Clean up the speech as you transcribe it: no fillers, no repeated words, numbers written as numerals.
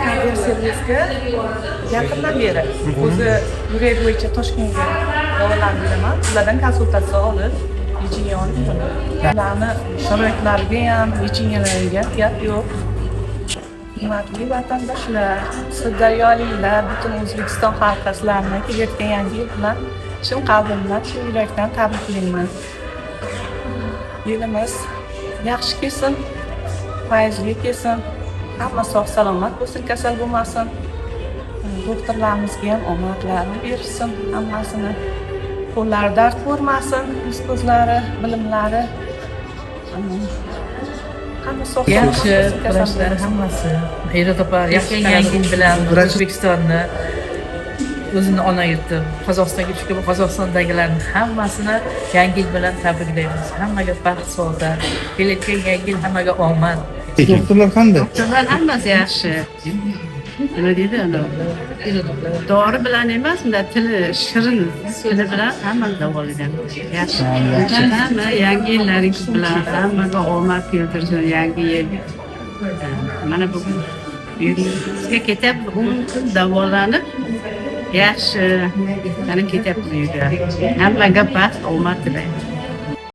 Kardiyo servisga yaqindan beri o'zi yurak bo'yicha Toshkentga davolanib yuraman. Ulardan konsultatsiya olib, лечение olib yuraman. Ularni sharoitlariga ham, лечения lariga gap yo'q. Hurmatli vatandoshlar, sirdaryoliklar, butun O'zbekiston xalqi, sizlarni kelayotgan Yangi yil bilan chin qalbimdan, chin yurakdan tabriklayman. Yilimiz yaxshi kelsin, fayzli kelsin, hamma sog' salomat bo'lsin, kasal bo'lmasin. Doktorlarimizga ham omadlarni bersin, hammasini. Qo'llari dard ko'rmasin, yuz ko'zlari, bilimlari. Hamma sog' salomat Yaxshi, bo'lsin, kasal vrachlar bo'lmasin. hammasi. Iroda opa yaxshi, Yangi yil bilan O'zbekistonni, o'zini ona yurti Qozog'istonga tushgan Qozog'istondagilarni hammasini Yangi yil bilan tabriklaymiz. Hammaga baxt, saodat, kelayotgan Yangi yil hammaga omad. Doktorlar qanday? Doktorlar hammasi yaxshi. Nima deydi anavi? Dori bilan emas, bunday tili shirin, tili bilan hammani davolaydi. Yaxshi. Hamma yangi yillaringiz bilan, hammaga omad keltirsin yangi yil. Mana bugun uyimizga ketyapmiz, 10 kun davolanib, yaxshi. Mana ketyapmiz uyga. Hammaga baxt, omad tilaymiz.